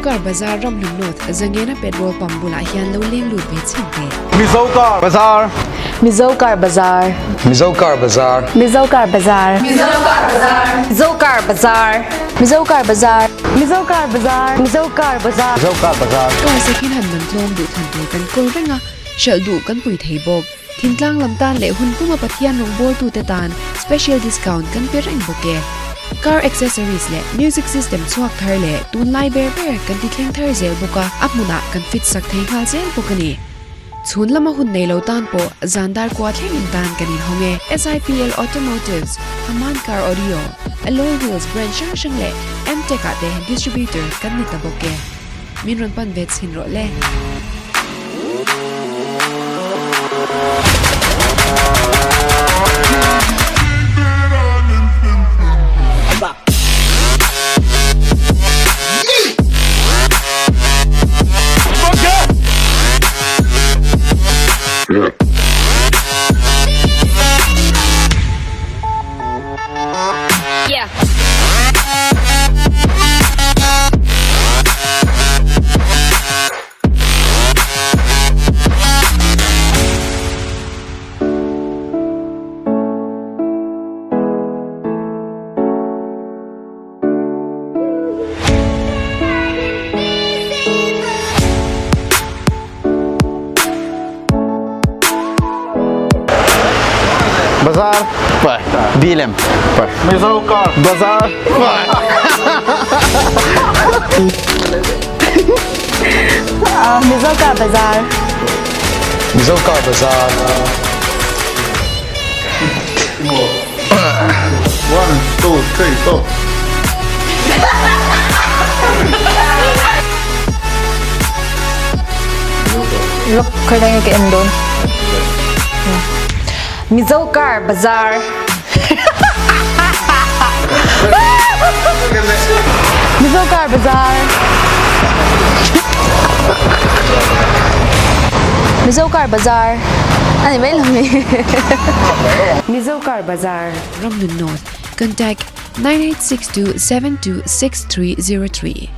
Car Bazar Ramhlun North Zangena Petrol Pump bulah hian lo leng lut ve chhin teh. Mizo Car Bazar. Mizo Car Bazar. Mizo Car Bazar. Mizo Car Bazar. Mizo Car Bazar. Mizo Car Bazar. Mizo Car Bazar. Mizo Car Bazar. Mizo Car Bazar. Mizo Car Bazar. Car second hand man tlawm duh thlan tur kan kawl reng a, hralh duh kan pui thei bawk. Thingtlang lam tan leh hun puma Pathian rawngbawltute tan special discount kan pe reng bawk e. Car accessories leh music system chhuak thar leh tunlai ber ber kan ti thleng thar zel bawk a, a hmunah kan fit sak thei nghal zel bawk a ni. Chhun lama hun nei lo tan pawh zan dar kua thlengin tan kan inhawng e. SIPL Automotives, Haman Car Audio, Alloy Wheels brand hrang hrang leh M-Tech ah te distributor kan ni ta bawk e. Min rawn pan ve chhin rawh le. Bazar. Pa. Dilem. Pa. Mizo car. Bazar. Pa. Mizo car bazar. Mizo car bazar. One, two, three, go. Look, khawi nge ka en dawn? Mizo car bazar. Mizo car bazar. Mizo car bazar. Ani mai lo mi. Mizo car bazar. Ramnun North, Contact 9862 726303.